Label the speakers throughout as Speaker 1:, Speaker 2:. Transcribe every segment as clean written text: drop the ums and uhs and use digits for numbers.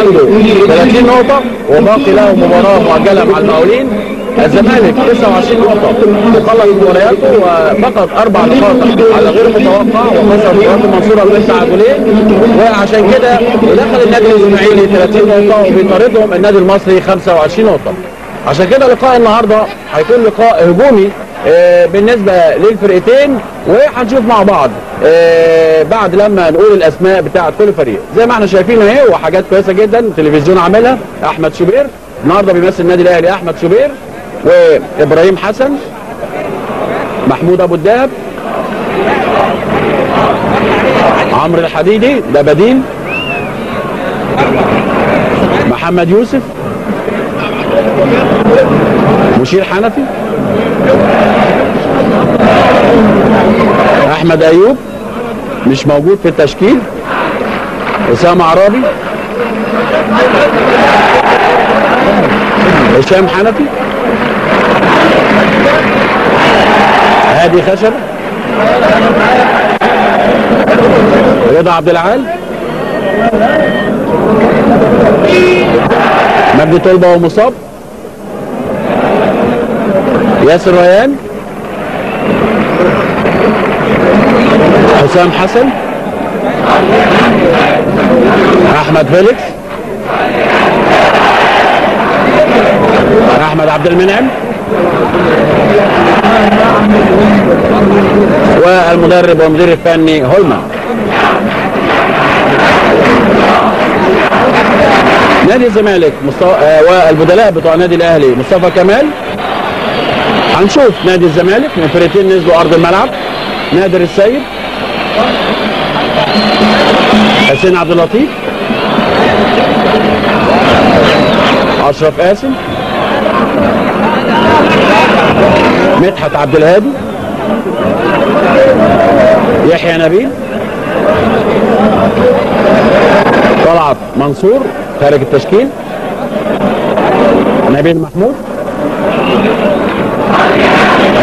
Speaker 1: عنده 30 نقطة وباقي له مباراة مؤجلة مع المقاولين. الزمالك 29 نقطة وخلص مبارياته وفقد 4 نقاط على غير متوقع وخسر مباراة المنصورة بالتعادلين، وعشان كده ودخل النادي الاسماعيلي 30 نقطة وبيطاردهم النادي المصري 25 نقطة. عشان كده لقاء النهارده هيكون لقاء هجومي بالنسبة للفرقتين، وهنشوف مع بعض بعد لما نقول الاسماء بتاعه كل فريق. زي ما احنا شايفين اهي، وحاجات كويسة جدا التلفزيون عاملها. احمد شوبير النهارده بيمثل النادي الاهلي، احمد شوبير وابراهيم حسن، محمود ابو الدهب، عمرو الحديدي ده بديل، محمد يوسف، مشير حنفي، احمد ايوب مش موجود في التشكيل، اسامة عرابي، هشام حنفي، هادي خشب، رضا عبد العال، مجدي طلبه ومصاب، ياسر ريان، حسام حسن، احمد فيليكس، احمد عبد المنعم، والمدرب والمدير الفني هولمان. نادي الزمالك والبدلاء بتوع النادي الاهلي مصطفى كمال. هنشوف نادي الزمالك من فرقتين نزلوا ارض الملعب، نادر السيد، حسين عبد اللطيف، اشرف قاسم، مدحت عبد الهادي، يحيى نبيل، طلعت منصور خارج التشكيل، نبيل محمود،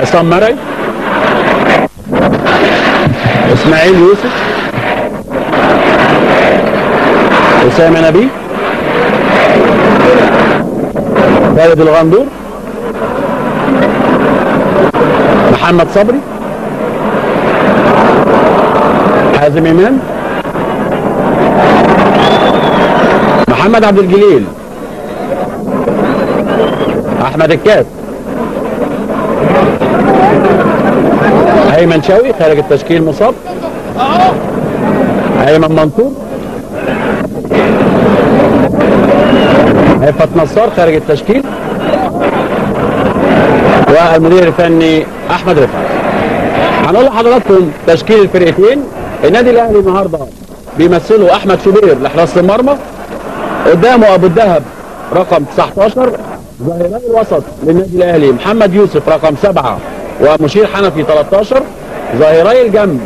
Speaker 1: عصام مرعي، اسماعيل يوسف، اسامة نبيل، خالد الغندور، محمد صبري، حازم امام، محمد عبد الجليل، احمد الكاس، ايمن شوقي خارج التشكيل مصاب، ايمن منصور، عفت نصار خارج التشكيل، والمدير الفني احمد رفعت. هنقول لحضراتكم تشكيل الفرقتين. النادي الاهلي النهارده بيمثله احمد شوبير لحراسه المرمى، قدامه ابو الدهب رقم 19، ظهيري الوسط للنادي الاهلي محمد يوسف رقم 7 ومشير حنفي 13، ظهيري الجنب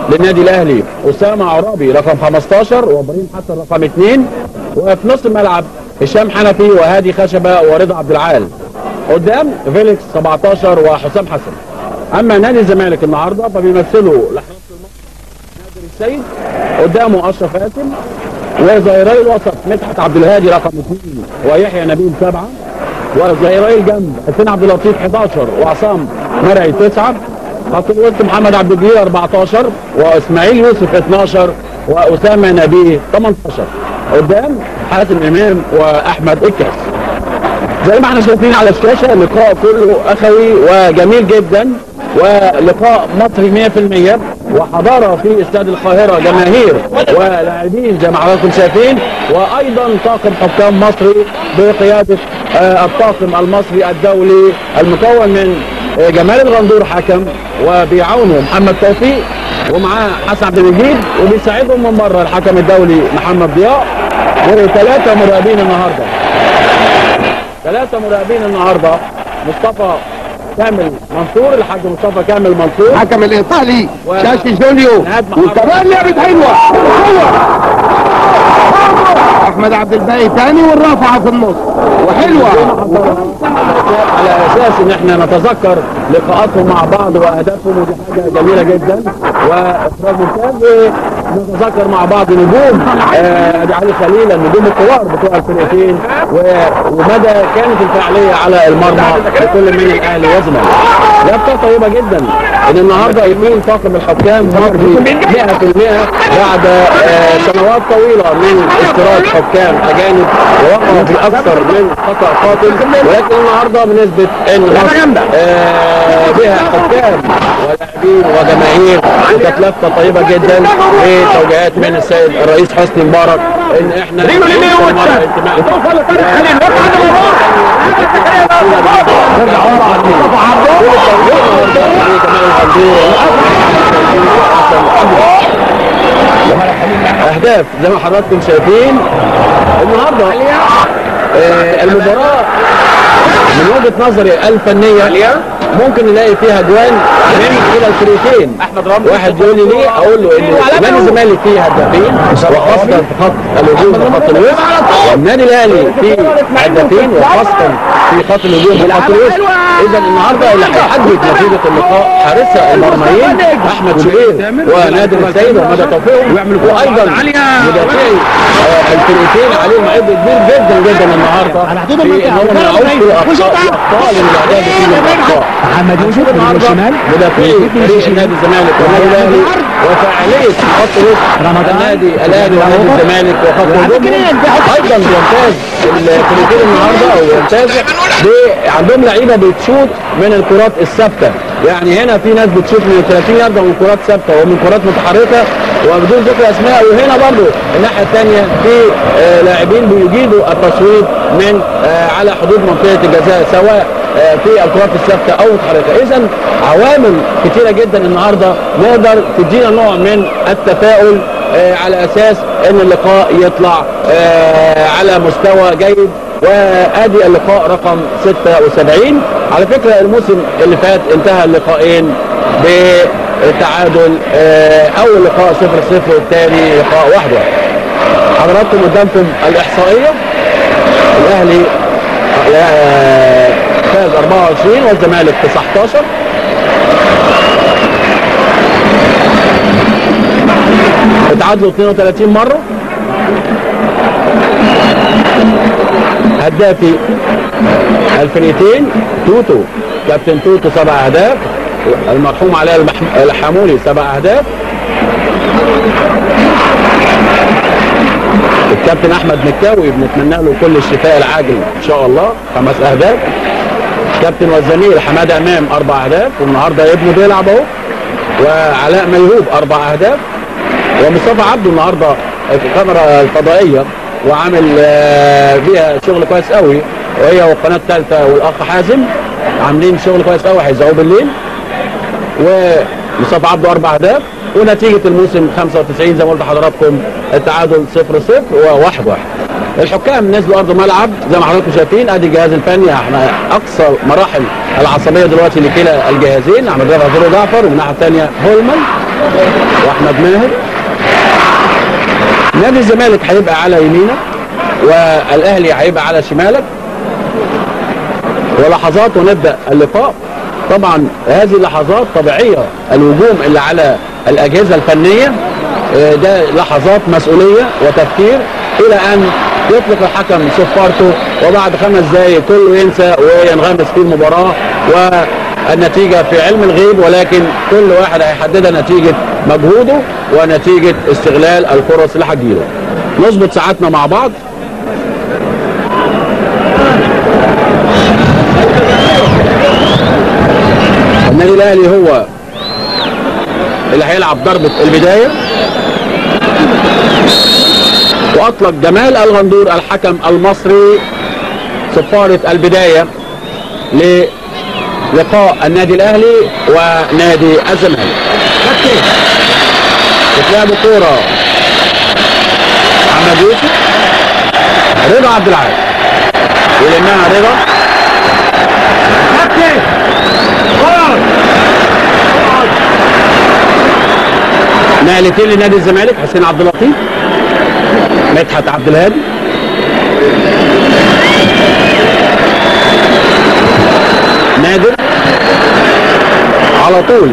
Speaker 1: للنادي الاهلي اسامة عرابي رقم 15 وابراهيم حسن رقم 2، وفي نص الملعب هشام حنفي وهادي خشبه ورضا عبد العال، قدام فيليكس 17 وحسام حسن. اما نادي الزمالك النهارده فبيمثله لحراسه المرمى نادر السيد، قدامه اشرف قاسم، وظهيري الوسط مدحت عبد الهادي رقم 2 ويحيى نبيل 7، وظهيري الجنب حسين عبد اللطيف 11 وعصام مرعي 9، خط الوسط محمد عبد الجليل 14 واسماعيل يوسف 12 واسامة نبيه 18، قدام حاتم امام واحمد الكاس. زي ما احنا شايفين على الشاشة لقاء كله اخوي وجميل جدا، ولقاء مصري 100%، وحضارة في استاد القاهرة، جماهير ولاعبين زي ما حضراتكم شايفين، وايضا طاقم حكام مصري بقيادة الطاقم المصري الدولي المكون من جمال الغندور حكم، وبيعاونه محمد توفيق، ومعاه حسن عبد المجيد، وبيساعدهم من بره الحكم الدولي محمد ضياء، وثلاثة مراقبين النهارده. ثلاثة مراقبين النهارده، مصطفى كامل منصور، الحاج مصطفى كامل منصور،
Speaker 2: حكم الايطالي شاشي جوليو، وكمان لعبه حلوة احمد عبد الباقي تاني، والرافعه في النص وحلوه،
Speaker 1: على اساس ان احنا نتذكر لقاءاتهم مع بعض واهدافهم، ودي حاجة جميلة جدا واخراج ممتاز. نتذكر مع بعض نجوم علي خليل، النجوم الكبار بتوع الفرقتين، ومدى كانت الفعالية على المرمى لكل من الاهلي والزمالك. لفته طيبة جدا ان النهارده يكون طاقم الحكام مصري 100% بعد سنوات طويلة من استيراد حكام اجانب ووقعوا في اكثر من خطا قاتل، ولكن النهارده بنثبت ان مصر بها حكام ولاعبين وجماهير، وكانت لفته طيبة جدا بتوجيهات من السيد الرئيس حسني مبارك ان احنا اهداف زي ما حضراتكم شايفين النهارده. المباراة من وجهه نظري الفنية ممكن نلاقي فيها جوان من كلا الفريقين. واحد يقول لي ليه؟ اقول له ان نادي الزمالك فيه هدافين وخاصة في خط الهجوم وخط الوسط، والنادي الاهلي فيه هدافين وخاصة في خط الهجوم وخط الوسط. اذا النهارده اللي هيحدد نتيجة اللقاء حارسه المرميين احمد شوبير ونادر السيد ومدى توفيقهم، وايضا مدافعي الفرقتين عليهم عبء كبير جدا جدا النهارده في ان هم ما يقعوش في الاخطاء لان الاعداد فيه الاخطاء.
Speaker 3: محمد يوسف من الشمال
Speaker 1: مدافعي فريق نادي الزمالك والنادي الاهلي وفاعليه خط وسط النادي الاهلي ونادي الزمالك وخط الهجوم ايضا بيمتاز الفريقين النهارده او يمتاز عندهم لعيبة بتشوط من الكرات الثابتة. يعني هنا في ناس بتشوط من 30 يارده ومن كرات ثابتة ومن كرات متحركة وبدون ذكر اسماء، وهنا برضو الناحية الثانية في لاعبين بيجيدوا التصويب من على حدود منطقة الجزاء سواء في الكرات الثابتة او المتحركة. اذا عوامل كتيرة جدا النهارده نقدر تدينا نوع من التفاؤل على اساس ان اللقاء يطلع على مستوى جيد. وادي اللقاء رقم 76. على فكرة الموسم اللي فات انتهى اللقاءين بتعادل، اول لقاء 0-0 والثاني لقاء 1-1. حضراتكم قدامكم الاحصائية، الاهلي فاز 24 والزمالك 19. اتعادلوا 32 مرة. هدافي الفريقين توتو، كابتن توتو 7 اهداف، المرحوم علاء الحمولي 7 اهداف، الكابتن احمد مكاوي بنتمنى له كل الشفاء العاجل ان شاء الله 5 اهداف، كابتن والزميل حمادة امام 4 اهداف والنهارده ابنه بيلعب اهو، وعلاء ميهوب 4 اهداف، ومصطفى عبده النهارده في الكاميرا الفضائية وعامل فيها شغل كويس قوي، وهي والقناة الثالثة والاخ حازم عاملين شغل كويس قوي هيذاعوه بالليل. ومصطفى عبده 4 اهداف، ونتيجة الموسم 95 زي ما قلت لحضراتكم التعادل 0-0 و1-1. الحكام نزلوا ارض الملعب زي ما حضراتكم شايفين، ادي الجهاز الفني. احنا اقصى مراحل العصبية دلوقتي لكلا الجهازين، احمد رفعت فاروق جعفر ومن الناحية الثانية هولمان واحمد ماهر. نادي الزمالك هيبقى على يمينك والاهلي هيبقى على شمالك، ولحظات ونبدا اللقاء. طبعا هذه اللحظات طبيعية، الهجوم اللي على الاجهزة الفنية ده لحظات مسؤولية وتفكير الى ان يطلق الحكم صفارته، وبعد 5 دقايق كله ينسى وينغمس في المباراة والنتيجة في علم الغيب، ولكن كل واحد هيحددها نتيجة مجهوده ونتيجة استغلال الفرص اللي هتجيله. نظبط ساعاتنا مع بعض. النادي الاهلي هو اللي هيلعب ضربه البداية، واطلق جمال الغندور الحكم المصري صفارة البداية للقاء النادي الاهلي ونادي الزمالك. بتلعب كورة محمد يوسف، رضا عبد العال يلمها رضا، نقلتين لنادي الزمالك، حسين عبد اللطيف، مدحت عبد الهادي، نادر على طول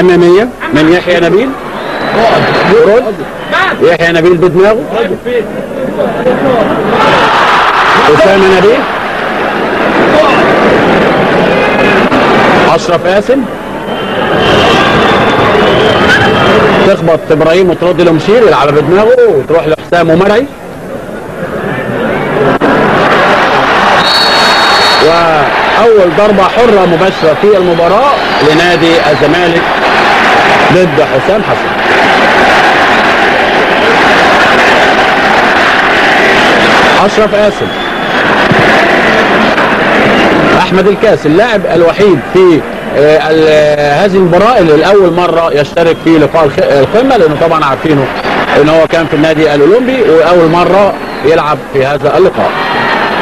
Speaker 1: امامية من يحيى نبيل، يرد يحيى نبيل بدماغه، اسامة نبيل، اشرف قاسم، تخبط ابراهيم وترد لمشير، يلعبها بدماغه وتروح لحسام ومرعي، واول ضربه حره مباشرة في المباراة لنادي الزمالك ضد حسام حسن. اشرف قاسم، احمد الكاس اللاعب الوحيد في هذه المباراة اللي لاول مرة يشترك في لقاء القمه، لانه طبعا عارفينه ان هو كان في النادي الاولمبي واول مرة يلعب في هذا اللقاء.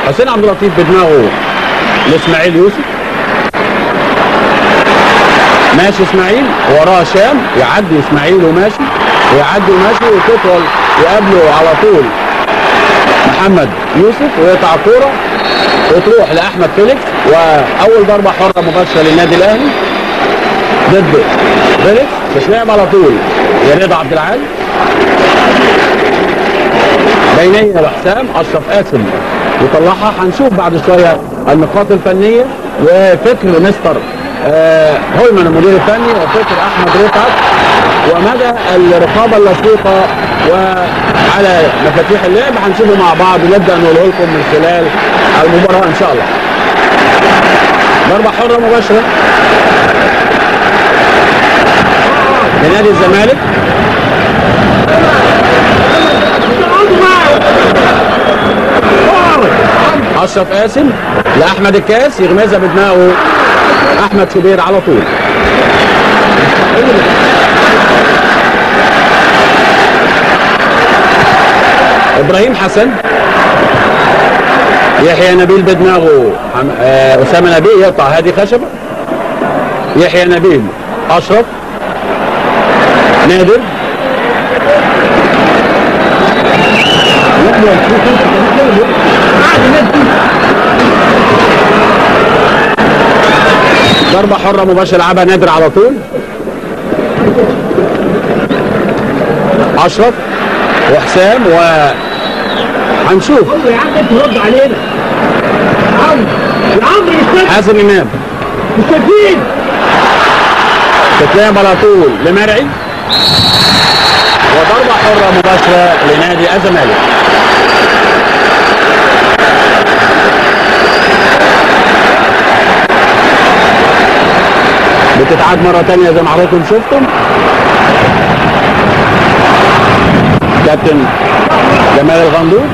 Speaker 1: حسين عبد اللطيف بدماغه لاسماعيل يوسف، ماشي اسماعيل وراه هشام، يعدي اسماعيل وماشي، ويعدي وماشي، وتطول يقابله على طول محمد يوسف ويقطع الكورة وتروح لاحمد فيليكس، واول ضربه حره مباشرة للنادي الاهلي ضد فيليكس، تتلعب على طول يا رضا عبد العال، بينيه لحسام، اشرف قاسم يطلعها. هنشوف بعد شوية النقاط الفنية وفكر مستر هويمان المدير الفني وفكر احمد رفعت ومدى الرقابة اللصيقه وعلى مفاتيح اللعب، هنشوفه مع بعض ونبدا نقوله لكم من خلال المباراة ان شاء الله. ضربه حره مباشرة لنادي الزمالك، اشرف قاسم لاحمد الكاس، يغمزها بدماغه احمد شوبير على طول. ابراهيم حسن، يحيى نبيل بدماغه، اسامة نبيل يقطع هادي خشبه، يحيى نبيل، اشرف، نادر، ضربة حرة مباشرة لعبها نادر على طول، أشرف وحسام، وهنشوف
Speaker 3: يا عم ترد علينا يا عمرو،
Speaker 1: حازم إمام تتلعب على طول لمرعي، وضربة حرة مباشرة لنادي الزمالك. بتتعاد مرة تانية زي ما حضراتكم شفتم. كابتن جمال الغندور،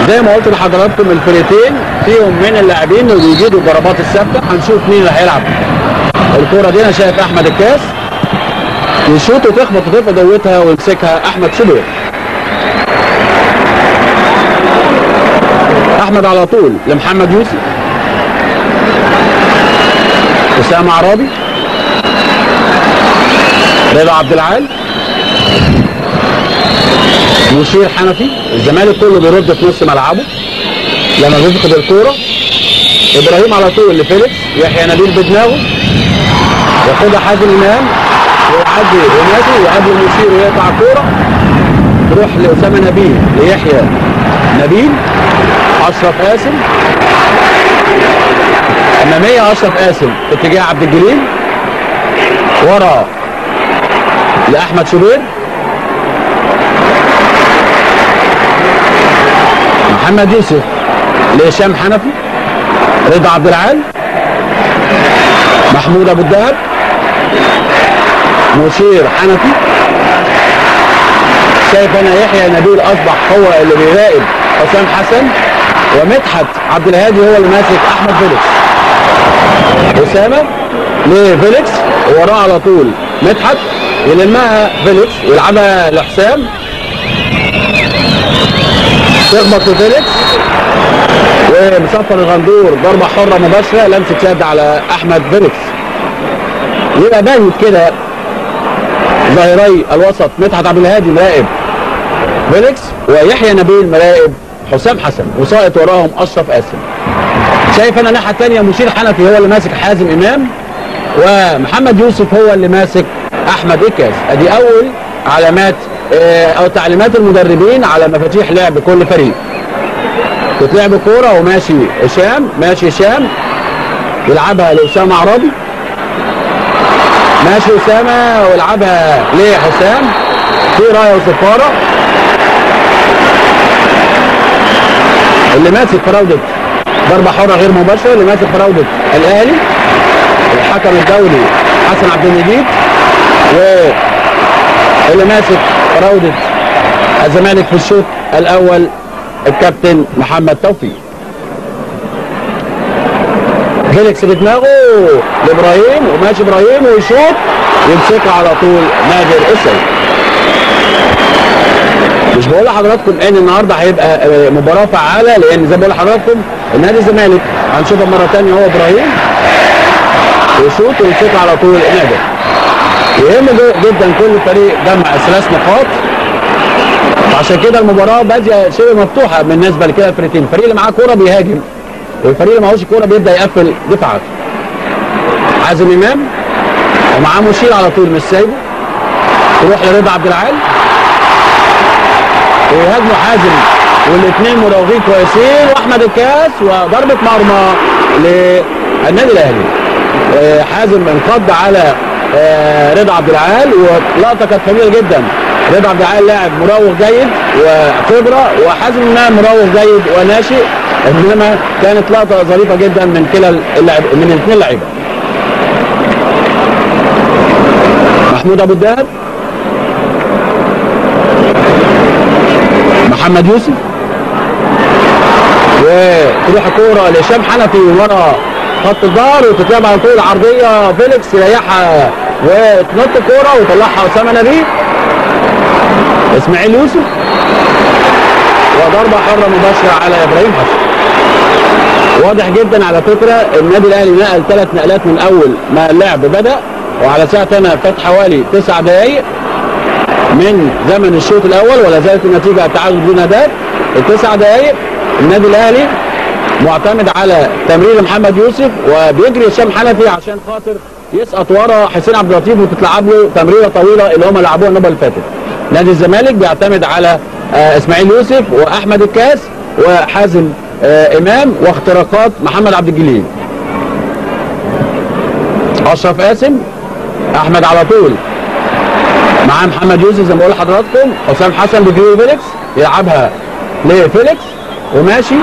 Speaker 1: زي ما قلت لحضراتكم الفرقتين فيهم من اللاعبين اللي بيجيدوا الضربات الثابتة، هنشوف مين اللي هيلعب الكورة دي. انا شايف احمد الكاس يشوط وتخبط وتبقى دوتها ويمسكها احمد شوبير. احمد على طول لمحمد يوسف، اسامة عرابي، رضا عبد العال، مشير حنفي. الزمالك كله بيرد في نص ملعبه لما بيفقد الكورة. ابراهيم على طول لفيليكس، يحيى نبيل بدماغه، ياخدها حازم امام ويعدي وماشي ويقابل المشير ويقطع الكورة، تروح لاسامة نبيل، ليحيى نبيل، اشرف قاسم، امامية اشرف قاسم في اتجاه عبد الجليل، ورا لاحمد شوبير، محمد يوسف لهشام حنفي، رضا عبد العال، محمود ابو الدهب، مشير حنفي. شايف انا يحيى نبيل اصبح هو اللي بيراقب حسام حسن، ومدحت عبد الهادي هو اللي ماسك احمد فيليكس. اسامة لفيليكس، وراه على طول مدحت، يلمها فيليكس يلعبها لحسام، تخبط في فيليكس ومصفر الغندور، ضربه حره مباشرة، لمسه يد على احمد فيليكس. يبقى باين كده ظهيري الوسط مدحت عبد الهادي مراقب فيليكس، ويحيى نبيل مراقب وحسام حسن، وساقط وراهم اشرف قاسم. شايف انا الناحية الثانية مشير حنفي هو اللي ماسك حازم امام، ومحمد يوسف هو اللي ماسك احمد الكاس. ادي اول علامات او تعليمات المدربين على مفاتيح لعب كل فريق. بتلعب كورة وماشي هشام، ماشي هشام يلعبها لاسامة عرابي، ماشي اسامة ويلعبها لحسام، في رايه وصفاره. اللي ماسك فراوده ضربه حره غير مباشرة، اللي ماسك فراوده الاهلي الحكم الدولي حسن عبد المجيد، واللي ماسك فراوده الزمالك في الشوط الاول الكابتن محمد توفيق. فيليكس بدماغه لابراهيم، وماشي ابراهيم ويشوط، يمسكها على طول نادر السيد. مش بقول لحضراتكم ان النهارده هيبقى مباراة فعاله، لان زي ما بقول لحضراتكم النادي الزمالك هنشوفها مرة ثانية، هو ابراهيم ويشوط ويمسكها على طول نادر. يهم جدا كل فريق جمع 3 نقاط، عشان كده المباراة باديه شبه مفتوحة بالنسبة لكده الفريقين. الفريق اللي معاه كورة بيهاجم، والفريق اللي معهوش كورة بيبدا يقفل دفاعاته. حازم امام ومعاه مشير على طول مش سايبه، يروح لرضا عبد العال ويهاجموا حازم، والاثنين مراوغين كويسين، واحمد الكاس وضربه مرمى للنادي الاهلي. حازم انقض على رضا عبد العال، ولقطه كانت جميلة جدا. رضا عبد العال لاعب مراوغ جيد وخبره، وحازم امام مراوغ جيد وناشئ، انما كانت لقطة ظريفة جدا من كلا اللاعب، من الاثنين لعيبة. محمود ابو الدهب، محمد يوسف، وتروح الكورة لهشام حنفي ورا خط الظهر، وتتلعب على طول عرضية فيليكس يريحها وتنط الكورة ويطلعها اسامة نبيه. اسماعيل يوسف، وضربه حره مباشرة على ابراهيم حسن. واضح جدا على فكرة النادي الاهلي نقل 3 نقلات من اول ما اللعب بدا، وعلى ساعة انا فات حوالي 9 دقائق من زمن الشوط الاول، ولا زالت النتيجة التعادل بدون اهداف. ال9 دقائق النادي الاهلي معتمد على تمرير محمد يوسف، وبيجري هشام حنفي عشان خاطر يسقط ورا حسين عبد اللطيف وتتلعب له تمريره طويلة اللي هم لعبوها النوبة اللي فاتت. نادي الزمالك بيعتمد على اسماعيل يوسف واحمد الكاس وحازم امام واختراقات محمد عبد الجليل. اشرف قاسم، احمد على طول معاه محمد يوسف زي ما بقول لحضراتكم، حسام حسن بيجري فيليكس يلعبها لفيليكس وماشي،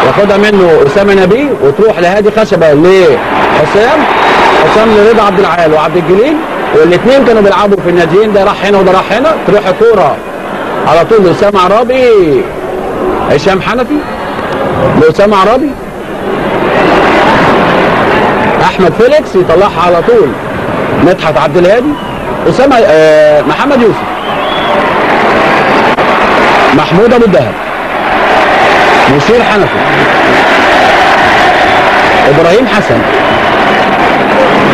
Speaker 1: ياخدها منه اسامة نبيه وتروح لهادي خشبه لحسام، حسام لرضا عبد العال وعبد الجليل، والاثنين كانوا بيلعبوا في الناديين، ده راح هنا وده راح هنا. تروح الكورة على طول لاسامة عرابي، هشام حنفي لاسامة عرابي، احمد فيليكس يطلعها على طول مدحت عبد الهادي، اسامة محمد يوسف، محمود ابو الدهب، مشير حنفي، ابراهيم حسن،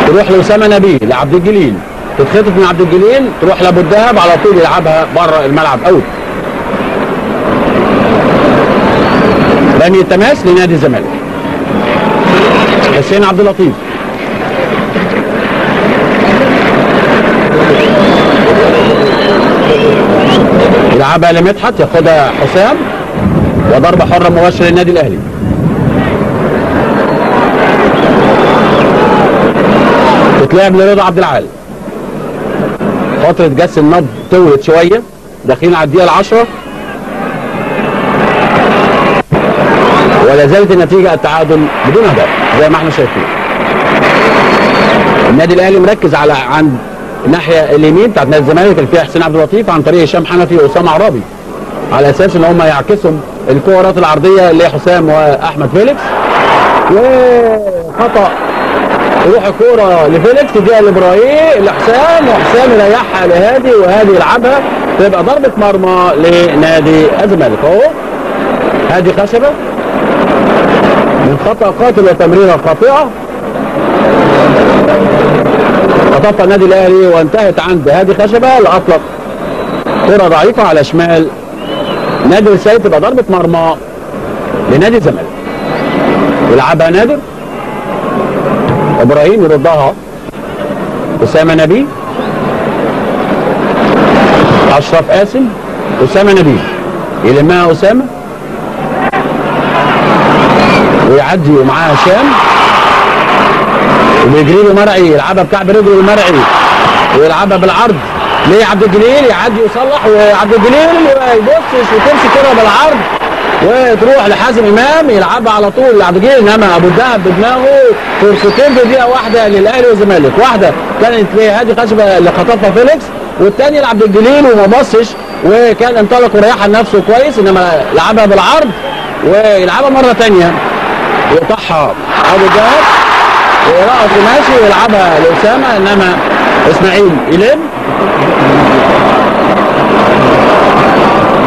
Speaker 1: تروح لاسامة نبيه لعبد الجليل، تتخطف من عبد الجليل تروح لابو الدهب على طول يلعبها بره الملعب out. رمي التماس لنادي الزمالك. حسين عبد اللطيف، يلعبها لمدحت، ياخدها حسام، وضربه حره مباشرة للنادي الاهلي. تتلعب لرضا عبد العال. فترة جس النبض طولت شوية، داخلين على الدقيقة 10، ولا زالت النتيجة التعادل بدون هدف زي ما احنا شايفين. النادي الاهلي مركز على عند الناحية اليمين بتاعت نادي الزمالك اللي فيها حسين عبد اللطيف عن طريق هشام حنفي واسامة عرابي، على اساس ان هم يعكسوا الكورات العرضية لحسام واحمد فيليكس. وخطا، يروح الكورة لفيليكس تديها لابراهيم لحسام، وحسام يريحها لهادي وهادي يلعبها، تبقى ضربه مرمى لنادي الزمالك. اهو هادي خشبه من خطا قاتل وتمريره خاطئه خطفها النادي الاهلي وانتهت عند هادي خشبه اللي اطلق كره ضعيفة على شمال نادر سيد، تبقى ضربه مرمى لنادي الزمالك. يلعبها نادر، ابراهيم يردها، اسامة نبيل، اشرف قاسم، اسامة نبيل يلمها اسامة ويعدي ومعاه هشام، وبيجري له مرعي، يلعبها بكعب رجله المرعي ويلعبها بالعرض ليه عبد الجليل، يعدي ويصلح، وعبد الجليل ويبص وتمشي كره بالعرض وتروح لحازم امام، يلعبها على طول لعبد الجليل، انما ابو الدهب بدماغه. فرصتين في دقيقة واحدة للاهلي والزمالك، واحدة كانت لهادي خشبه اللي خطفها فيليكس، والثانية لعبد الجليل وما بصش وكان انطلق وريحها لنفسه كويس، انما لعبها بالعرض ويلعبها مرة ثانية يقطعها ابو الدهب ويرقص ماشي ويلعبها لاسامة، انما اسماعيل يلم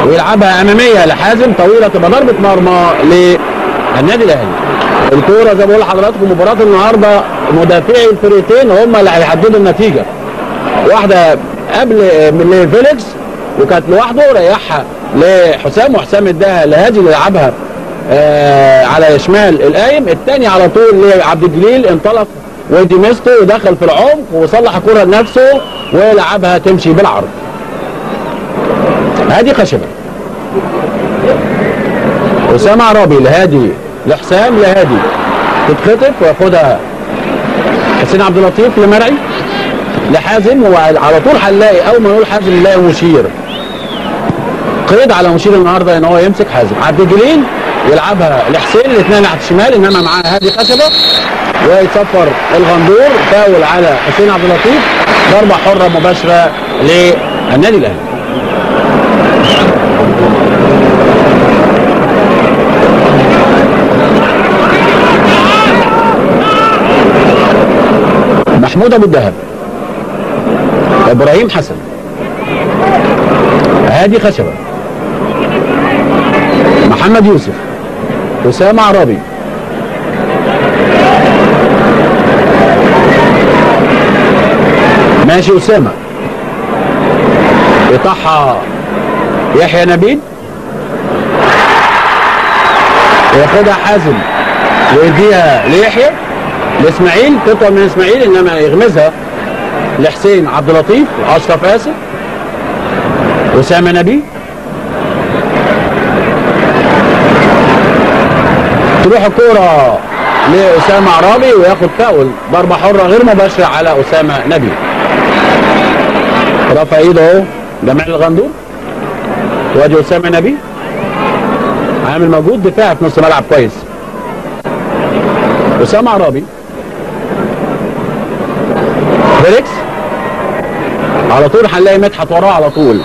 Speaker 1: ويلعبها امامية لحازم طويلة، تبقى ضربه مرمى للنادي الاهلي. الكورة زي ما بقول لحضراتكم مباراة النهارده مدافعي الفريقين هم اللي هيحددوا النتيجة. واحدة قبل من فيليكس وكانت لوحده، ريحها لحسام، وحسام اداها لهادي اللي لعبها على شمال القايم. الثاني على طول لعبد الجليل، انطلق ودي ميستو ودخل في العمق وصلح الكره لنفسه ولعبها تمشي بالعرض. هادي خشبه، اسامة عرابي لهادي، لحسام، لهادي، تتخطف وياخدها حسين عبد اللطيف لمرعي لحازم، وعلى طول هنلاقي اول ما نقول حازم نلاقي مشير، قيد على مشير النهارده ان هو يمسك حازم. عبد الجليل يلعبها لحسين، الاثنين ناحية الشمال، انما معاه هادي خشبه ويصفر الغندور، فاول على حسين عبد اللطيف، ضربه حره مباشرة للنادي الاهلي. محمود ابو الدهب، ابراهيم حسن، هادي خشبه، محمد يوسف، اسامة عرابي، ماشي اسامة، يطحها يحيى نبيل، وياخدها حازم ويديها ليحيى لاسماعيل، تطول من اسماعيل انما يغمزها لحسين عبد اللطيف، اشرف اسف، اسامة نبيل، تروح الكورة لاسامة عرابي وياخد فاول، ضربه حره غير مباشرة على اسامة نبيل. رفع ايده اهو جمال الغندور، وادي اسامة نبيل عامل مجهود دفاعي في نص ملعب كويس. اسامة عرابي، فيليكس، على طول هنلاقي مدحت وراه على طول،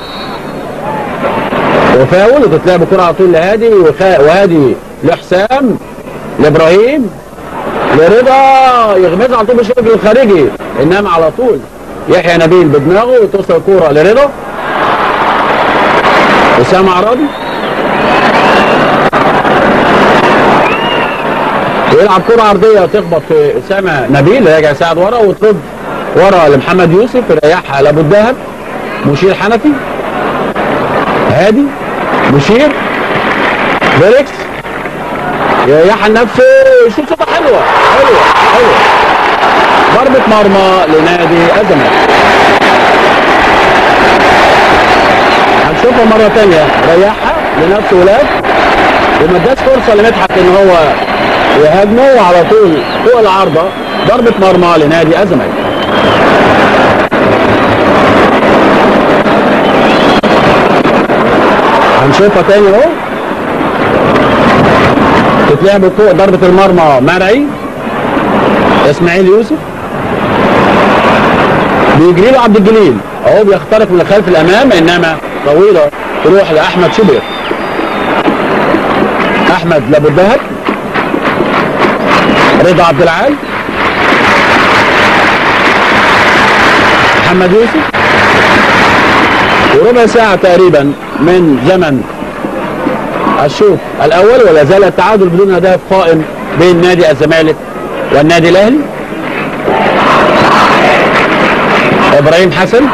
Speaker 1: وفاول، وتتلعب الكورة على طول لهادي، وهادي لحسام، لابراهيم، لرضا، يغمزها على طول بالشكل الخارجي، انما على طول يحيى نبيل بدماغه وتوصل الكورة لرضا. اسامة عرابي ويلعب كرة عرضية تخبط في اسامة نبيل، راجع يساعد ورا وترد ورا لمحمد يوسف، يريحها لابو الدهب، مشير حنفي، هادي، مشير، فيليكس، يريحها لنفسه، يشوط شوطه حلوة حلوة حلوة، ضربه مرمى لنادي الزمالك. هنشوفها مرة ثانية، ريحها لنفسه ولاد، وما اداش فرصة لمدحت ان هو يهاجمه، وعلى طول فوق العارضة، ضربه مرمى لنادي الزمالك. هنشوفها تاني اهو، تتلعب فوق ضربه المرمى مرعي، اسماعيل يوسف، بيجري له عبد الجليل اهو، بيخترق من الخلف الامام، انما طويلة تروح لاحمد شوبير، احمد لابو الدهب، رضا عبد العال، محمد يوسف. وربع ساعة تقريبا من زمن الشوط الأول، ولا زال التعادل بدون أهداف قائم بين نادي الزمالك والنادي الأهلي. إبراهيم حسن،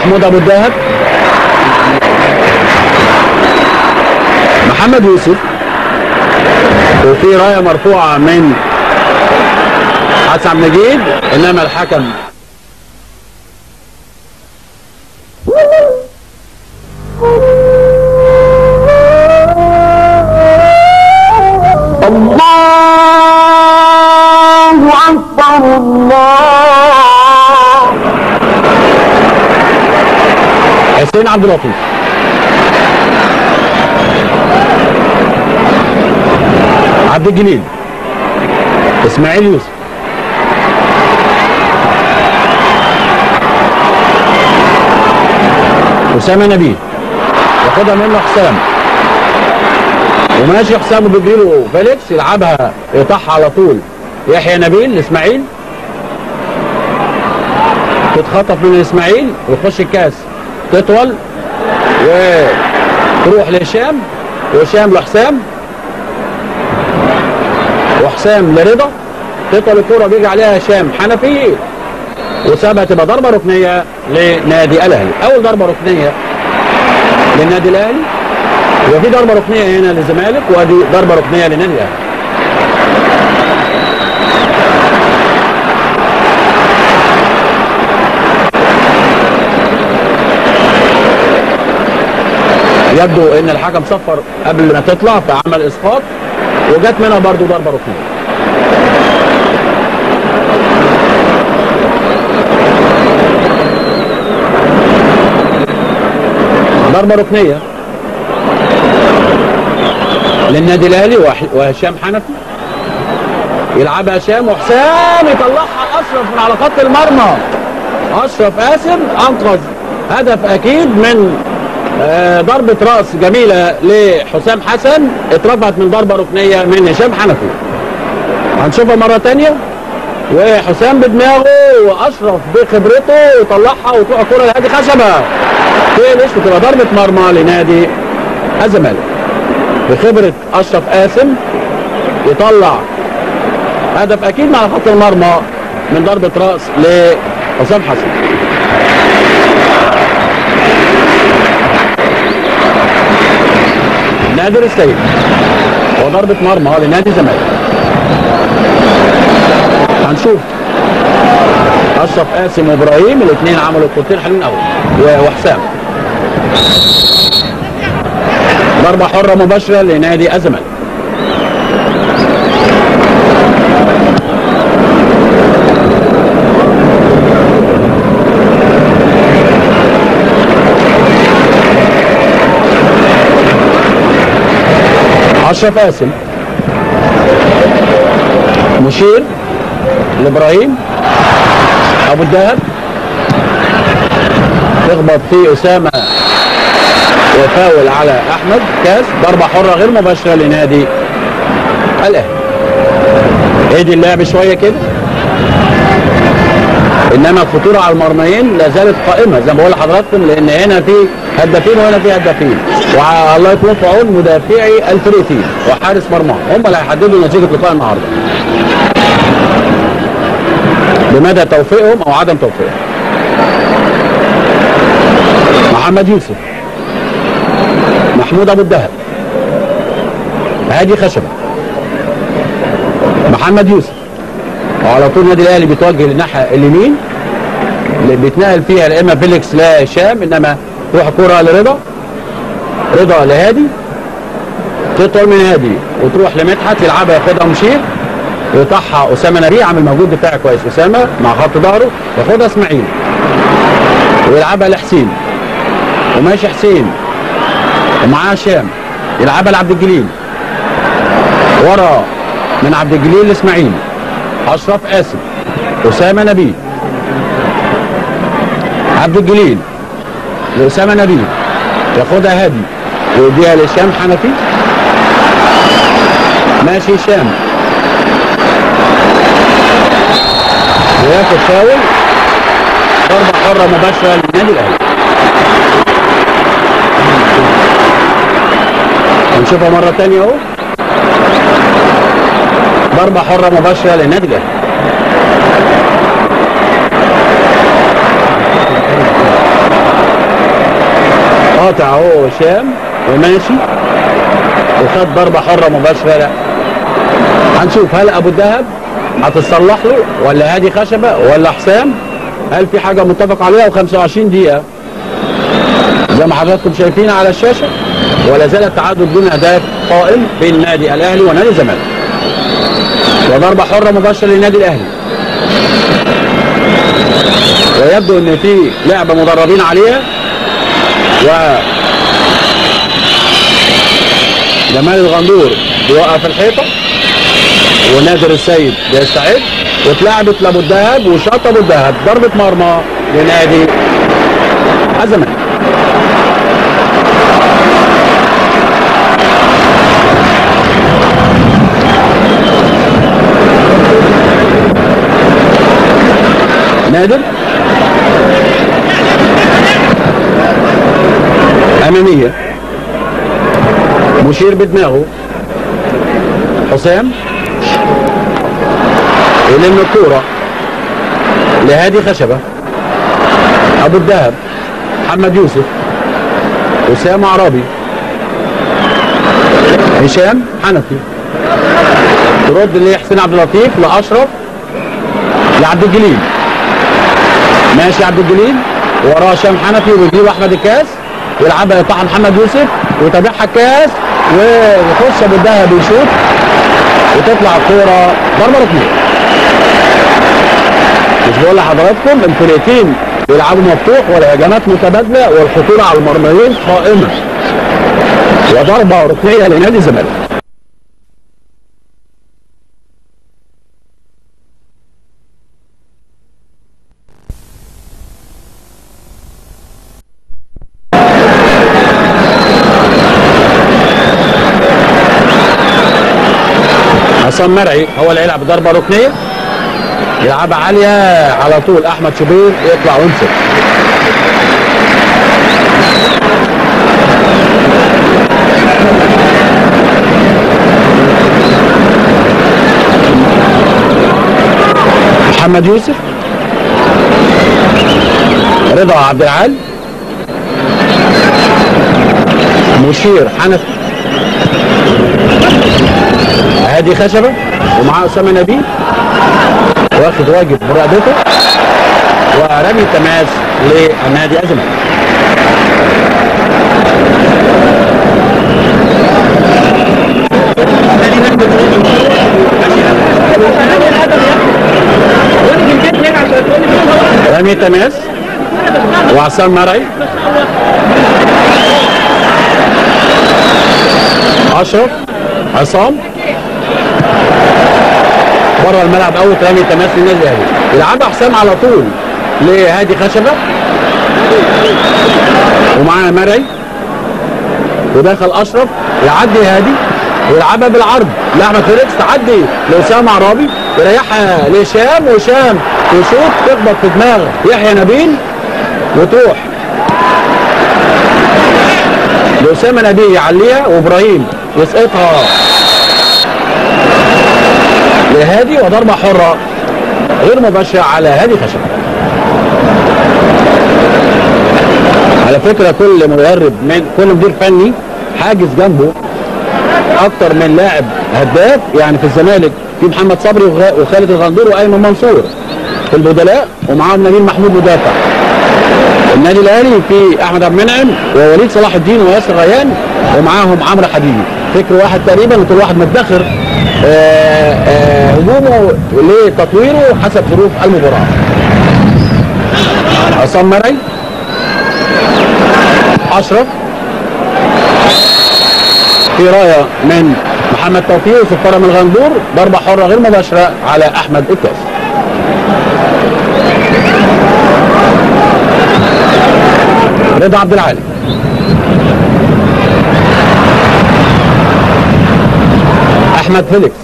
Speaker 1: محمود ابو الدهب، محمد يوسف، وفي رايه مرفوعة من حسن مجيد، انما الحكم
Speaker 4: الله أكبر الله.
Speaker 1: حسين عبد اللطيف، عبد الجليل، اسماعيل يوسف، اسامة نبيل، ياخدها منه حسام، وماشي حسام وبيجريله فيليكس، يلعبها يقطعها على طول يحيى نبيل لاسماعيل، تتخطف من اسماعيل ويخش الكاس، تطول وتروح لهشام، وهشام لحسام، وحسام لرضا، تطول الكورة بيجي عليها هشام حنفي وسابها، تبقى ضربه ركنيه لنادي الاهلي. اول ضربه ركنيه للنادي الاهلي، وفي ضربه ركنيه هنا للزمالك، وادي ضربه ركنيه للنادي الاهلي. يبدو ان الحكم صفر قبل ما تطلع فعمل اسقاط، وجت منها برضو ضربه ركنيه. ضربه ركنيه للنادي الاهلي، وهشام حنفي يلعبها هشام، وحسام يطلعها اشرف من على خط المرمى. اشرف قاسم انقذ هدف اكيد من ضربة راس جميلة لحسام حسن، اترفعت من ضربة ركنية من هشام حنفي. هنشوفها مرة تانية، وحسام بدماغه واشرف بخبرته وطلعها وتروح الكرة لهادي خشبة، تقلش وتبقى ضربة مرمى لنادي الزمالك. بخبرة اشرف قاسم يطلع هدف اكيد مع خط المرمى من ضربة راس لحسام حسن. نادر السيد وضربة مرمى لنادي الزمالك. هنشوف اشرف قاسم وابراهيم الاثنين عملوا كورتين حلوين قوي، وحسام. ضربة حرة مباشرة لنادي الزمالك. اشرف قاسم مشير لابراهيم ابو الدهب، تخبط في اسامة وفاول على احمد كاس. ضربه حره غير مباشرة لنادي الاهلي. ادي اللعب شوية كده، انما الخطورة على المرميين لا زالت قائمة زي ما بقول لحضراتكم، لان هنا في هدافين وهنا في هدافين، والله يكون في عون مدافعي الفريقين وحارس مرمى، هم اللي هيحددوا نتيجة لقاء النهارده بمدى توفيقهم او عدم توفيقهم. محمد يوسف، محمود ابو الدهب، هادي خشبه، محمد يوسف، وعلى طول النادي الاهلي بيتوجه للناحيه اليمين اللي بيتنقل فيها لا اما فيليكس لا هشام، انما تروح كرة لرضا، رضا لهادي، تطول من هادي وتروح لمدحت يلعبها ياخدها مشير، يقطعها اسامة نبيه، عامل مجهود دفاعي كويس اسامة مع خط ظهره، ياخدها اسماعيل ويلعبها لحسين، وماشي حسين ومعاه هشام، يلعبها لعبد الجليل، ورا من عبد الجليل لاسماعيل، اشرف قاسم، اسامة نبيل، عبد الجليل لاسامة نبيل، ياخدها هادي ويديها لهشام حنفي، ماشي هشام وياخد فاول، ضربه حره مباشرة للنادي الاهلي. هنشوفها مرة ثانية اهو، ضربه حره مباشرة للنادي الاهلي. قاطع اهو هشام وماشي وخد ضربه حره مباشرة. لا هنشوف هل ابو الدهب هتتصلح له ولا هادي خشبه ولا حسام؟ هل في حاجة متفق عليها؟ و25 دقيقة زي ما حضراتكم شايفين على الشاشة، ولا زال التعادل دون اهداف قائم بين النادي الاهلي ونادي الزمالك. وضربه حره مباشرة للنادي الاهلي، ويبدو ان في لعبه مدربين عليها، و جمال الغندور بيوقف الحيطة ونادر السيد بيستعد، واتلعبت لابو الدهب وشاط ابو الدهب ضربه مرمى لنادي الزمالك. نادر أمامية، مشير بدماغه، حسام يلم الكورة لهادي خشبة، أبو الدهب، محمد يوسف، أسامة عرابي، هشام حنفي، ترد لحسين عبد اللطيف، لأشرف، لعبد الجليل، ماشي عبد الجليل وراه هشام حنفي ويجيب أحمد الكاس ويلعبها يقطعها محمد يوسف ويتابعها الكاس ويخش ابو الدهب يشوط وتطلع الكورة ضربه ركنيه. مش بقول لحضراتكم الفرقتين بيلعبوا مفتوح والهجمات متبادلة والخطوره على المرميين قائمة. وضربه ركنيه لنادي الزمالك. عصام مرعي هو اللي هيلعب ضربه ركنيه، يلعبها عالية على طول، احمد شوبير يطلع ويمسك. محمد يوسف، رضا عبد العال، مشير حنفي، هادي خشبه، ومعاه اسامة نبيل واخد واجب مراقبته، ورمي تماس للنادي الزمالك. رمي تماس وعصام مرعي، اشرف، عصام بره الملعب، اول رمي تماس للنادي الاهلي، يلعبها حسام على طول لهادي خشبه ومعاه مرعي، ودخل اشرف يعدي هادي ويلعبها بالعرض لاحمد فيليكس، تعدي لاسامة عرابي يريحها لهشام، وهشام يشوط تخبط في دماغ يحيى نبيل وتروح لاسامة نبيل يعليها وابراهيم يسقطها لهادي، وضربه حره غير مباشرة على هادي خشبه. على فكرة كل مدرب من كل مدير فني حاجز جنبه اكتر من لاعب هداف، يعني في الزمالك في محمد صبري وخالد الغندور وايمن منصور في البدلاء، ومعاهم نبيل محمود مدافع. النادي الاهلي في احمد عبد المنعم ووليد صلاح الدين وياسر ريان، ومعاهم عمرو حديدي، فكر واحد تقريبا، وكل واحد مدخر هجومه لتطويره حسب ظروف المباراة. عصام مرعي، اشرف، في رايه من محمد توفيق وصفاره من الغندور، ضربه حره غير مباشرة على احمد الكاس. رضا عبد العالي، احمد فيليكس،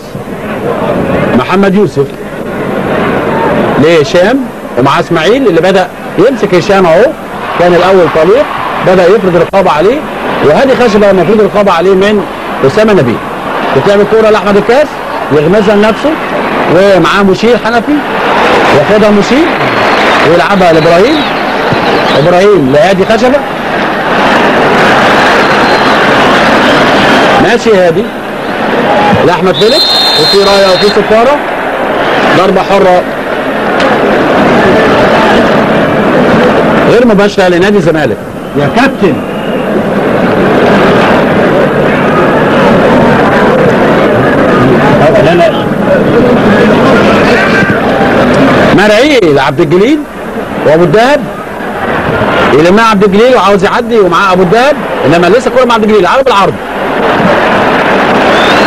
Speaker 1: محمد يوسف لهشام، ومعاه اسماعيل اللي بدا يمسك هشام اهو، كان الاول طليق بدا يفرض رقابه عليه، وهادي خشبه المفروض رقابه عليه من اسامة نبيل. بتلعب الكورة لاحمد الكاس يغمزها لنفسه ومعاه مشير حنفي، ياخدها مشير ويلعبها لابراهيم، ابراهيم لهادي خشبه، ماشي هادي لاحمد فيليكس، وفي رايه وفي صفارة، ضربه حره غير مباشرة لنادي الزمالك.
Speaker 2: يا كابتن
Speaker 1: لا لا، مرعي لعبد الجليل وابو الدهب، يلمها عبد الجليل وعاوز يعدي ومعاه ابو الدهب، انما لسه كورة مع عبد الجليل على بالعرض،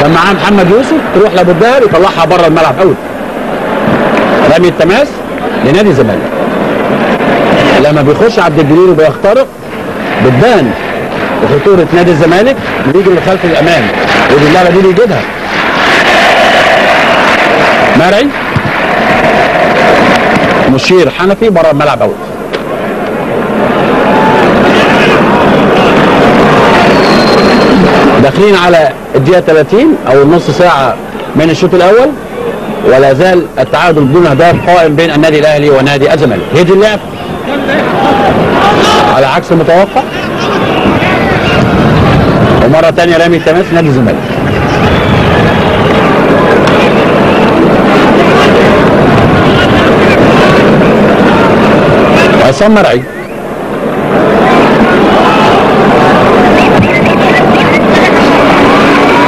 Speaker 1: كان معاه محمد يوسف، تروح لابو الدهب يطلعها بره الملعب out. رمي التماس لنادي الزمالك. لما بيخش عبد الجليل وبيخترق بتبان خطورة نادي الزمالك، بيجي من خلف الامام، ودي اللعبة دي بيجيبها مرعي. مشير حنفي بره الملعب out. داخلين على الدقيقة 30 او النص ساعة من الشوط الاول، ولا زال التعادل بدون اهداف قائم بين النادي الاهلي ونادي الزمالك. هدي اللعب على عكس المتوقع، ومرة ثانية رامي التماس نادي الزمالك. عصام مرعي،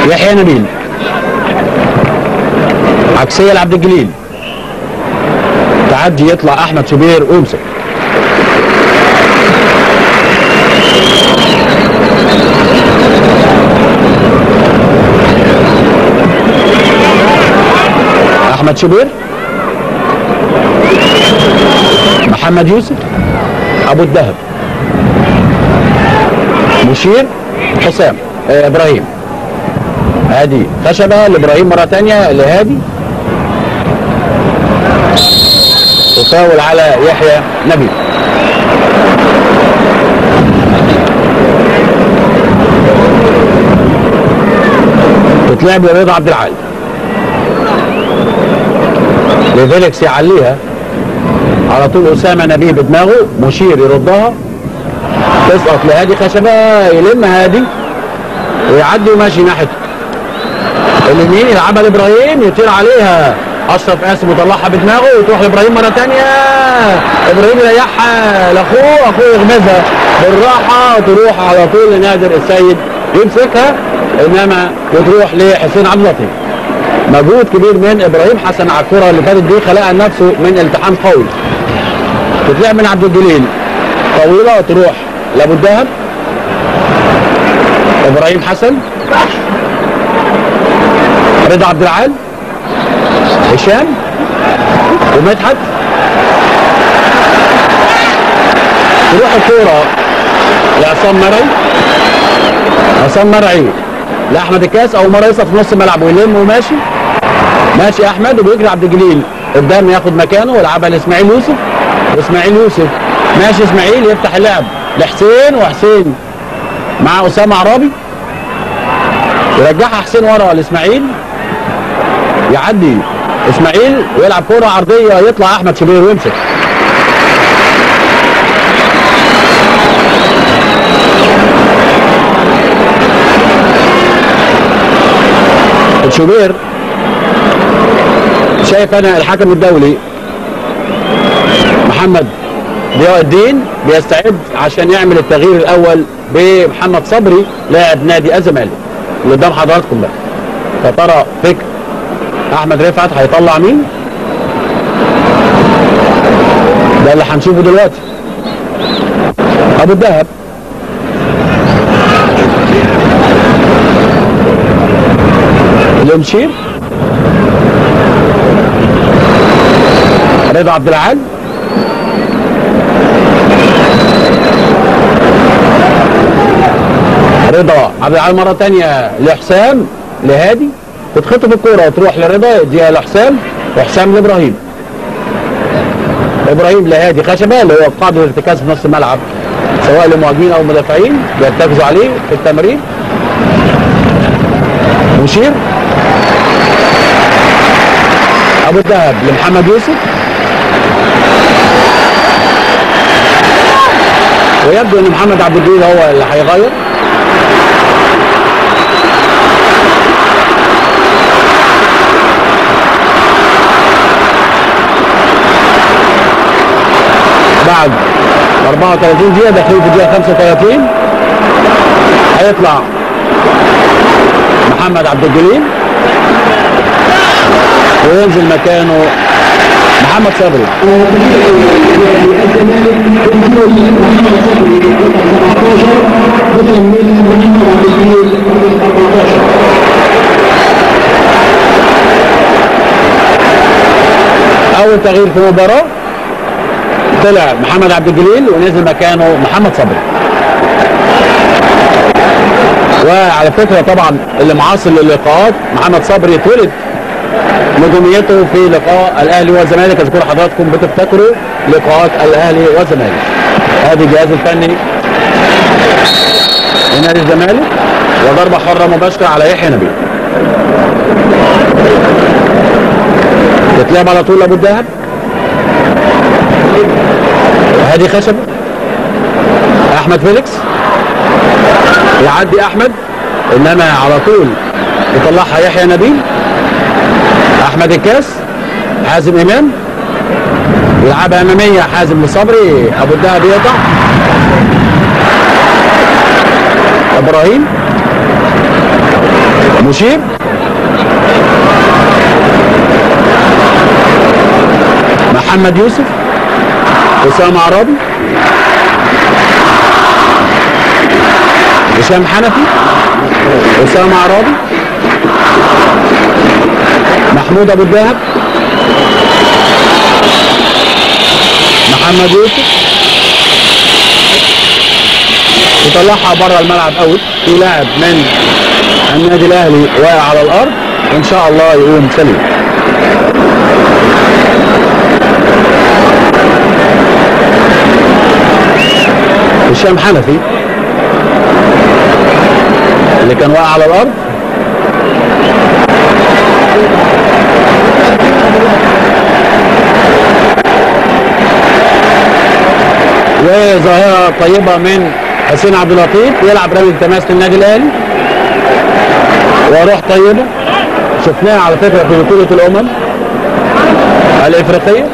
Speaker 1: يحيى نبيل، عكسية لعبد الجليل، تعدي يطلع احمد شوبير ويمسك. احمد شوبير، محمد يوسف، ابو الدهب، مشير، حسام، ابراهيم، هادي خشبه لابراهيم مرة ثانية لهادي، وفاول على يحيى نبيل. تتلعب لرضا عبد العال، لفيليكس يعليها على طول، اسامة نبيه بدماغه، مشير يردها، تسقط لهادي خشبه، يلم هادي ويعدي وماشي ناحية اليمين، يلعبها لابراهيم، يطير عليها اشرف قاسم ويطلعها بدماغه وتروح لابراهيم مرة ثانية، ابراهيم يريحها لاخوه، اخوه يغمزها بالراحة وتروح على طول لنادر السيد يمسكها، انما وتروح لحسين عبد اللطيف. مجهود كبير من ابراهيم حسن على الكره اللي فاتت دي، خلقها لنفسه من التحام قوي. تتلعب من عبد الجليل طويلة وتروح لابو الدهب، ابراهيم حسن، رضا عبد العال، هشام ومدحت. تروح الكورة لعصام مرعي، عصام مرعي لاحمد الكاس، او مرة يقف في نص الملعب ويلم وماشي، ماشي احمد وبيجري عبد الجليل قدام ياخد مكانه ويلعبها لاسماعيل يوسف، واسماعيل يوسف ماشي، اسماعيل يفتح اللعب لحسين، وحسين مع اسامة عرابي، يرجعها حسين ورا لاسماعيل، يعدي اسماعيل ويلعب كرة عرضية، يطلع احمد شوبير ويمسك. شوبير شايف انا الحكم الدولي محمد ضياء الدين بيستعد عشان يعمل التغيير الاول بمحمد صبري لاعب نادي الزمالك اللي قدام حضراتكم ده. فترى فكر احمد رفعت هيطلع مين؟ ده اللي هنشوفه دلوقتي. ابو الدهب، الامشير، رضا عبد العال، رضا عبد العال مرة ثانية لحسام، لهادي، تتخطف الكورة وتروح لرضا، يديها لحسام، وحسام لابراهيم، ابراهيم لهادي خشبه اللي هو قاعدة الارتكاز في نص الملعب سواء لمهاجمين او مدافعين بيرتكزوا عليه في التمرين. مشير، ابو الدهب لمحمد يوسف، ويبدو ان محمد عبد الجليل هو اللي هيغير. 34 دقيقة، داخلين في الدقيقة 35. هيطلع محمد عبد الجليل وينزل مكانه محمد صبري. أول تغيير في المباراة، طلع محمد عبد الجليل ونزل مكانه محمد صبري. وعلى فكرة طبعا اللي معاصر للقاءات محمد صبري اتولد نجوميته في لقاء الاهلي والزمالك، اذكر حضراتكم بتفتكروا لقاءات الاهلي والزمالك. ادي الجهاز الفني لنادي الزمالك، وضربه حره مباشرة على يحيى نبيل. تتلعب على طول ابو الدهب، هادي خشبه، احمد فيليكس يعدي احمد، انما على طول يطلعها يحيى نبيل. احمد الكاس، حازم امام يلعبها امامية، حازم لصبري، ابو الدهب يقطع، ابراهيم مشير، محمد يوسف، اسامة عرابي، هشام حنفي، اسامة عرابي، محمود ابو الدهب، محمد يوسف، يطلعها بره الملعب out. في لاعب من النادي الاهلي واقع على الارض، ان شاء الله يقوم سليم. هشام حنفي اللي كان واقع على الارض، وظاهره طيبة من حسين عبد اللطيف، يلعب رمي التماس للنادي الاهلي، وروح طيبة شفناها على فكرة في بطوله الامم الافريقية.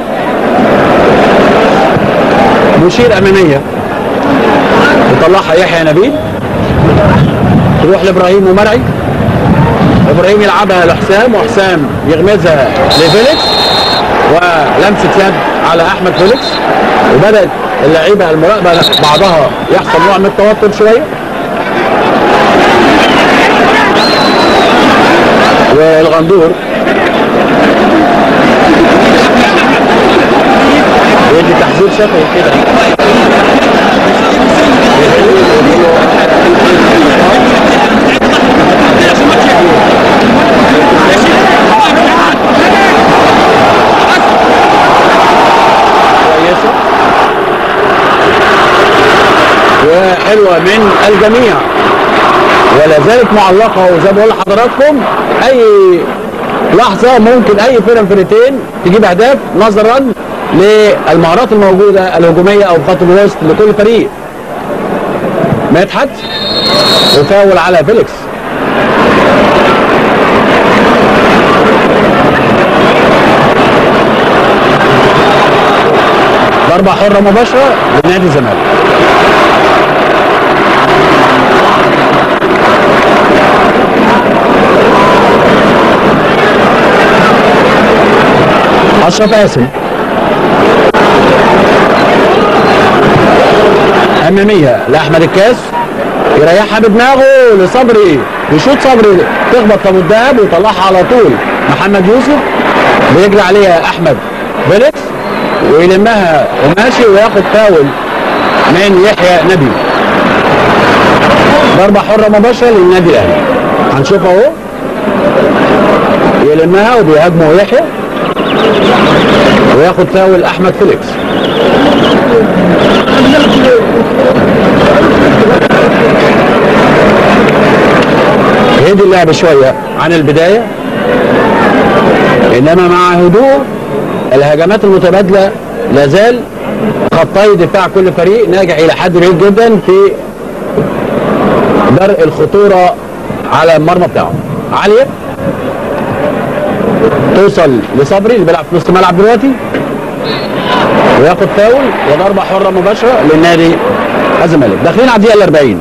Speaker 1: مشير امامية يطلعها يحيى نبيل، تروح لابراهيم ومرعي، ابراهيم يلعبها لحسام، وحسام يغمزها لفيليكس، ولمسه يد على احمد فيليكس. وبدات اللعيبة المراقبة بعضها يحصل نوع من التوتر شوية، والغندور بيدي تحذير شفوي كده. كويسة وحلوه من الجميع، ولا زالت معلقه. وزي ما بقول لحضراتكم اي لحظة ممكن اي فرقه من فرقتين تجيب اهداف، نظرا للمهارات الموجودة الهجومية او خط الوسط لكل فريق. مدحت وفاول على فيليكس. ضربه حره مباشرة لنادي الزمالك. اشرف قاسم امامية لاحمد الكاس، يريحها بدماغه لصبري، يشوط صبري تخبط ابو الدهب ويطلعها على طول محمد يوسف، بيجري عليها احمد فيليكس ويلمها وماشي، وياخد فاول من يحيى نبي. ضربه حره مباشرة للنادي الاهلي، هنشوفها اهو، يلمها وبيهاجمه يحيى وياخد فاول احمد فيليكس. هدي اللعب شوية عن البداية، انما مع هدوء الهجمات المتبادلة لازال خطي دفاع كل فريق ناجح الى حد بعيد جدا في درء الخطورة على المرمى بتاعه. عالية توصل لصبري اللي بيلعب في نص الملعب دلوقتي، وياخد فاول وضربه حره مباشرة للنادي الزمالك. داخلين على الدقيقة 40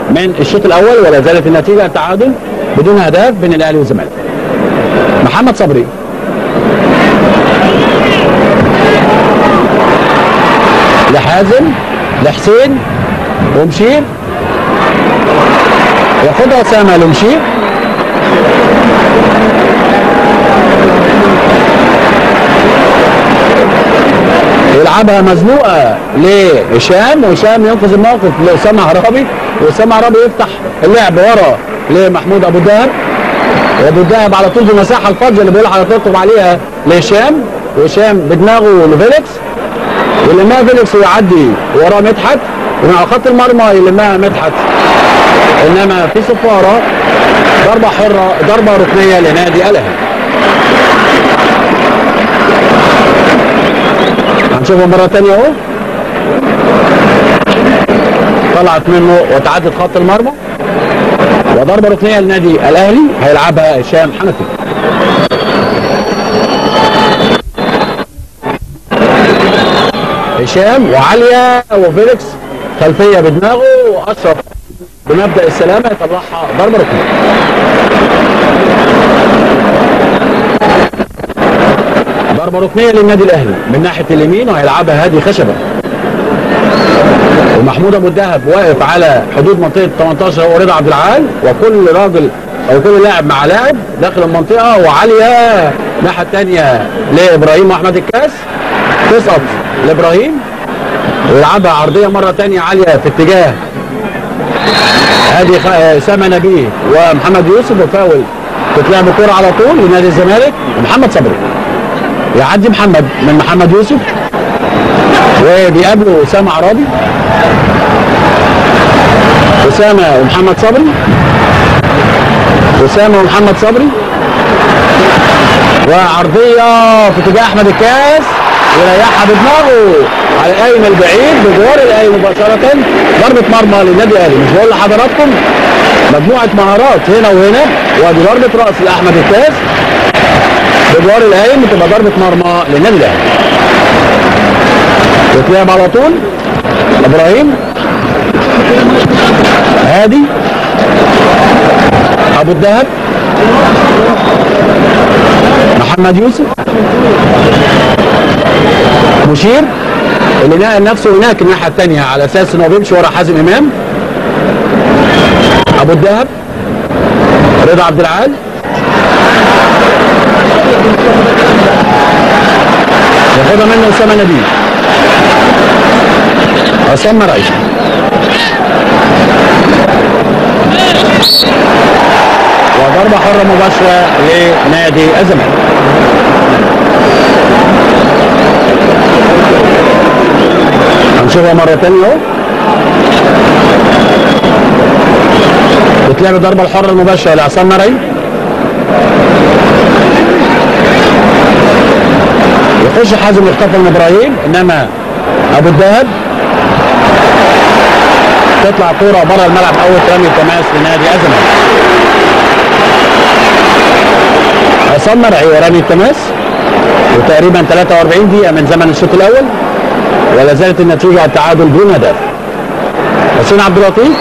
Speaker 1: من الشوط الاول ولا زالت النتيجة تعادل بدون اهداف بين الاهلي والزمالك. محمد صبري لحازم لحسين ومشير، ياخدها اسامة لمشير، يلعبها مزنوقه لهشام، وهشام ينقذ الموقف لاسامة عرابي، واسامة عرابي يفتح اللعب ورا لمحمود ابو الدهب، وابو الدهب على طول في المساحة الفاضيه اللي بيقول حضراتكم عليها لهشام، وهشام بدماغه لفيليكس، ويلمها فيليكس ويعدي وراه مدحت، ومع خط المرمى يلمها مدحت، انما في صفارة ضربه حره، ضربه ركنيه لنادي الاهلي. هنشوفها مرة ثانية اهو، طلعت منه وتعدت خط المرمى، وضربه ركنيه لنادي الاهلي هيلعبها هشام حنفي. هشام وعاليه وفيليكس خلفية بدماغه، واشرف بمبدا السلامة يطلعها ضربه ركنيه. ضربه ركنيه للنادي الاهلي من ناحية اليمين وهيلعبها هادي خشبه، ومحمود ابو الدهب واقف على حدود منطقة 18 هو رضا عبد العال، وكل راجل او كل لاعب مع لاعب داخل المنطقة، وعاليه الناحية الثانية لابراهيم واحمد الكاس، تسقط لابراهيم ويلعبها عرضية مرة ثانية عالية في اتجاه هادي اسامة نبيه ومحمد يوسف، وفاول تتلعب الكورة على طول لنادي الزمالك. محمد صبري يعدي محمد من محمد يوسف، وبيقابله اسامة عرابي، اسامة ومحمد صبري، اسامة ومحمد صبري، وعرضيه في اتجاه احمد الكاس، ويريحها بدماغه على القايم البعيد بجوار القايم مباشرة، ضربه مرمى للنادي الاهلي. مش بقول لحضراتكم مجموعة مهارات هنا وهنا، وادي ضربه راس لاحمد الكاس بجوار القايم، بتبقى ضربه مرمى للنادي الاهلي. وتلعب على طول ابراهيم، هادي، ابو الدهب، محمد يوسف، مشير اللي نقل نفسه هناك الناحية الثانية على اساس ان هو بيمشي ورا حازم امام، ابو الدهب، رضا عبد العال، ياخدها منه اسامة نبيل، عصام مرعي، وضربه حره مباشرة لنادي الزمالك. هنشوفها مرة ثانية اهو، بتلعب الضربة الحرة المباشرة لعصام مرعي، يخش حازم يخطفها من ابراهيم، انما ابو الدهب تطلع كورة بره الملعب، اول رمي تماس لنادي الزمالك. عصام مرعي ورمي التماس، وتقريبا 43 دقيقة من زمن الشوط الاول، ولا زالت النتيجة على التعادل دون هدف. حسين عبد اللطيف،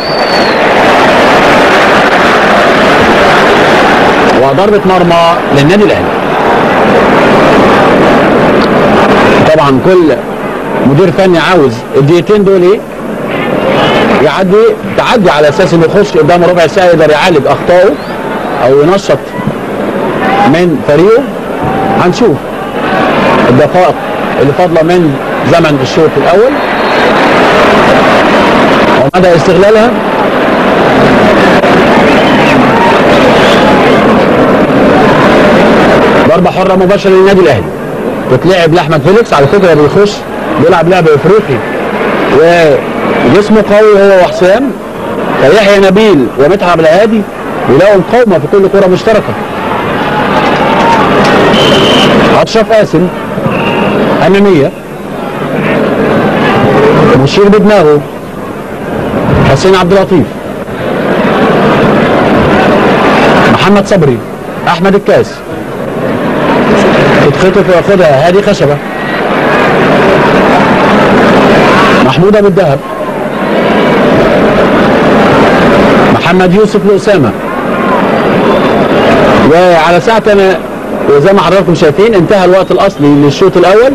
Speaker 1: وضربه مرمى للنادي الاهلي. طبعا كل مدير فني عاوز الدقيقتين دول ايه؟ يعدي تعدي على اساس انه يخش قدامه ربع ساعة يقدر يعالج اخطائه او ينشط من فريقه. هنشوف الدقائق اللي فاضلة من زمن الشوط الاول ومدى استغلالها. ضربه حره مباشرة للنادي الاهلي، بتلعب لاحمد فيليكس، على فكرة بيخش بيلعب لعب افريقي وجسمه قوي هو وحسام، فيحيى نبيل ومدحت عبد الهادي بيلاقوا مقاومة في كل كره مشتركة. اشرف قاسم امامية، مشير بدماغه، حسين عبد اللطيف، محمد صبري، احمد الكاس، تتخطف وياخدها هادي خشبه، محمود ابو الدهب، محمد يوسف لأسامة. وعلى ساعتنا وزي ما حضراتكم شايفين انتهى الوقت الاصلي للشوط الاول،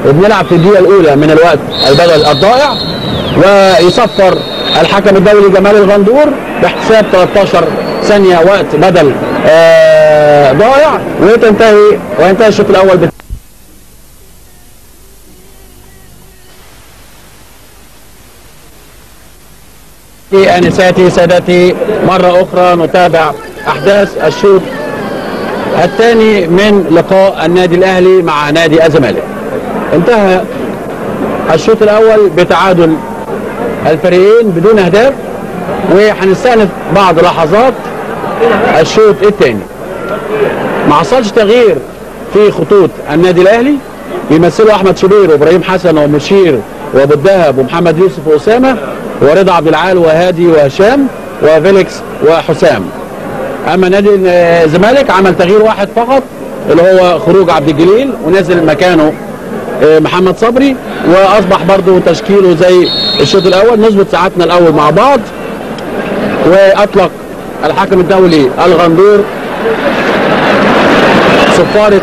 Speaker 1: وبنلعب في الدقيقة الاولى من الوقت البدل الضائع، ويصفر الحكم الدولي جمال الغندور باحتساب 13 ثانية وقت بدل ضائع، وينتهي الشوط الاول. انساتي سادتي، مرة اخرى نتابع احداث الشوط الثاني من لقاء النادي الاهلي مع نادي الزمالك. انتهى الشوط الاول بتعادل الفريقين بدون اهداف، وهنستأنف بعد لحظات الشوط الثاني. ما حصلش تغيير في خطوط النادي الاهلي، بيمثلوا احمد شوبير وابراهيم حسن ومشير وابو الدهب ومحمد يوسف واسامة ورضا عبد العال وهادي وهشام وفيليكس وحسام. اما نادي الزمالك عمل تغيير واحد فقط اللي هو خروج عبد الجليل ونزل مكانه محمد صبري، واصبح برضو تشكيله زي الشوط الاول. نظبط ساعتنا الاول مع بعض، واطلق الحكم الدولي الغندور صفارة